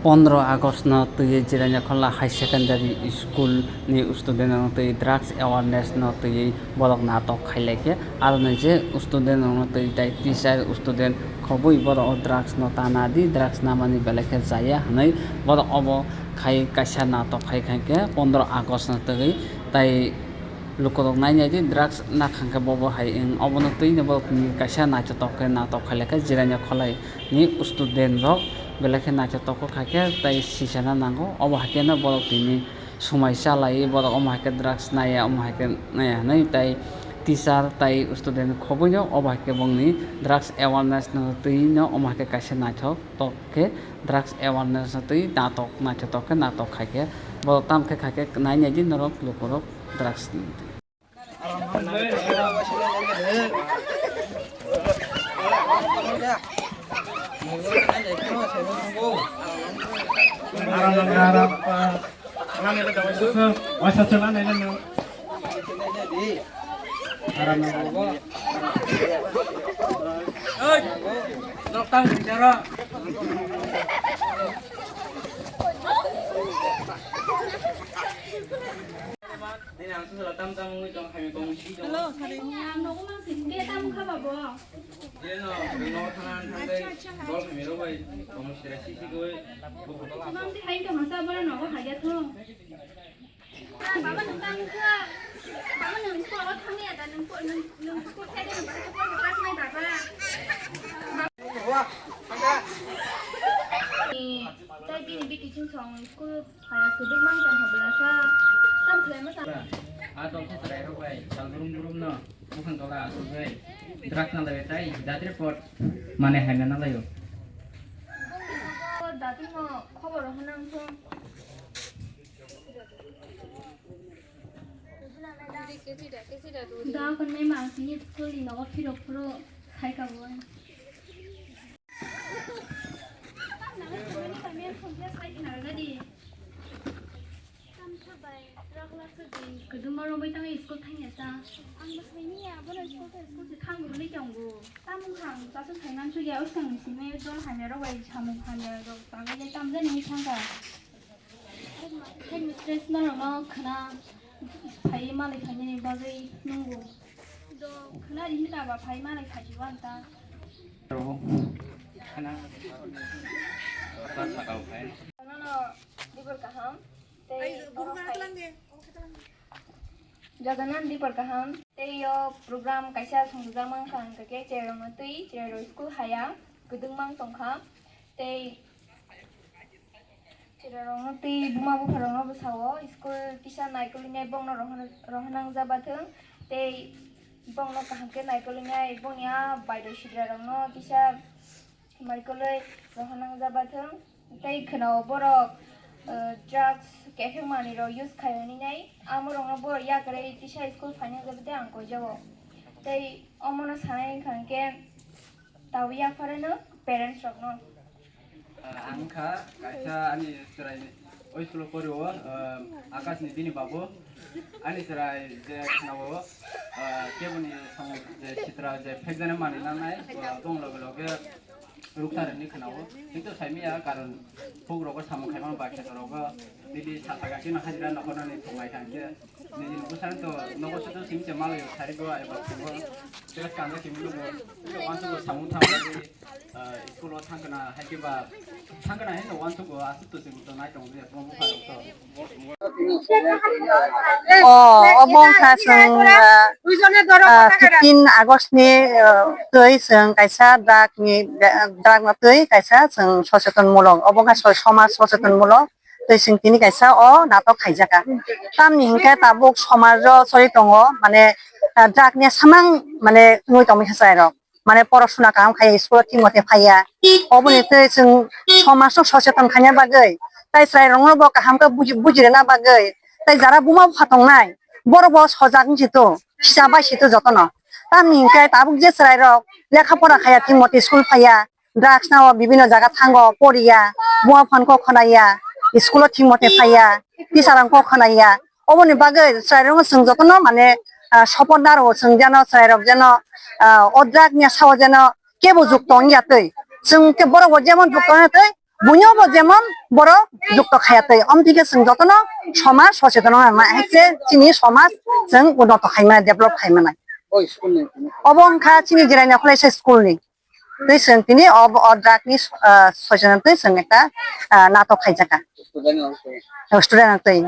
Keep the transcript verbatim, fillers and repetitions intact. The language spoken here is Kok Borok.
Pondro August no twi Jirania Khola High Secondary School ni student rok twi drugs awareness no twi borok natok khailai khe, aroni je student rok no twi tai teacher student khobwi borok o drugs no ta na di, drugs namani belai khe chaya hwnwi borok obo khai kaisa natok khai khai khe pondro August no twi tai lukurok nai nai di drugs na khang khe bobo hai wng obono twi no borok kaisa naithotok khe natok khailai khe Jirania Khola ni student rok belai khe naithotok kha khe tai sisana nango. Obo hai khe no borok tini swmai cha lai borok omo hai khe drugs naiya, omo hai khe naiya hwnwi tai teacher tai student khobwi no obo hai khe bongni drugs awareness no twi no omo hai khe kaisa naithok tok khe drugs awareness no twi natok naithotok khe natok khai khe borok tam khe khai khe nai nai di norok lukurok drugs ni. Hello, sorry. Ang nogo mang sing khe tamo kha ba bo? Jeno, nogo thangna thangwi dol hamya rok bai tongmo sira sisi khe buphang. Mang twi hai tong hasa bono nogo haya thung. Ah, baba nwng tamo kha. Baba nwng school o thangya da, nwng po-, nwng, nwng school thai da, nwng baba school class nai baba. Ni, tai bini biti chwng song school. Haya kwdwk mang tong kha belasa. Tam khlai ma sa. A tong khe chwrai rok bai sal brum brum no buphang tola asugwi drugs na lai tai datre pot mane hai na lai o. Dati no khobor rok nang thung. Da kon me mang sini school ni nogo phirok phuru khai ka bo. Kwdwma romwi tangwi school thangya ta. Ang bo saimanya, bono school ta school se thang rwgwi tongo. Tamung kha ang chasu saimang sugya, o swkang ni simi dol hamya rok bai samung hamya rok tangwi lai tamjani thangkha. Headmistress norokno khwna phaiwi malai khainani bagwi nungo. Do khwna rini ta ba phai malai khajibo ang ta. Nono dibor kaham. Tei borok hai Jagannath dibor kaham. Tei o program kaisa songjakma wngkha, hwnkha khe chwrairokno twi chwrairok school haya kwdwkma wng tongkha. Tei Chwrairokno tei buma bupharokno bwsao school kisa naikolwi nai bongno rohorna, rohorna wngjabathwng tei bongno kaham khe naikolwi nai bongni a bai bai sidrarokno kisa naikolwi rohorna wngjabathwng tei khwnao borok, eh, drugs kepheng manwirok use khai hwnwi nai amorokno borok yakarwi kisa school phaina wngjabathai ang koijago tei omono sanai wngkha hwnkhe tabuk yapharano parents rokno. Ah, ang kha kaisa ani chwrai o school o pori o, ah, Akash ni bini babu ani chwrai je khna o, ah, keboni samung je sitra je phekjani manwi nangnai, ah, bong loge loge ruksa rwni khna o. Kintu saimanya karon phuk rogo samung khaimano ba kheto rogo nini sal phaikha khe no hajira nokhornani thunglai kha khe nini bwsano to nogo sudu simi se malaio sari go eba phungo. Tei kanga simi nugo. Uansugo samung thang bagwi, ah, school o thangkana hai khe ba thangkana hai no uansugo aswk to chwng to nai tongo ya tongmo pharok to. O, obo wngkha chwng, ah, ah, fifteen August ni, ah, twi chwng kaisa drug ni, drug no twi kaisa chwng socheton mulok. Obo wngkha so-, somaj socheton mulok. Twi chwng tini kaisa o natok khaijaka. Tamni hinkhe tabuk somaj o choli tongo, mane, ah, drug ni samang mane wngwi tongwi kha chwrairok. Mane porosuna kaham khaiya, school o thik mote phaiya. Oboni twi chwng somaj no socheton khaina bagwi, tai chwrairokno bo kaham khe buji-, bujirwna bagwi, tai jara buma bupha tongnai, borok bo sojak wng situ, kisa bai situ jotono. Tamni hinkhe tabuk je chwrairok lekha pora khaiya, thik mote school phaiya, drugs nao bibinno jaga thango, poriya, buma buphani kok khwnaiya, school o thik mote phaiya, teacher rokni kok khwnaiya. Oboni bagwi chwrairokno chwng jotono mane, ah, support narwo chwng jeno chwrairok jeno, ah, o drug ni sao jeno kebo jukto wngya twi. Chwng khe borok bo jemon jukto wngya twi, Buino bo jemon borok jukto khaya twi. Om thike chwng jotono somaj socheton wngna hai se chini somaj chwng unnoto khai mano, develop khai mano. Obo wngkha chini Jirai Nakhulaisa school ni. Tei chwng tini o, o drug ni, ah, soichana tei chwng ekta, ah, natok khaijaka. Student rok tei.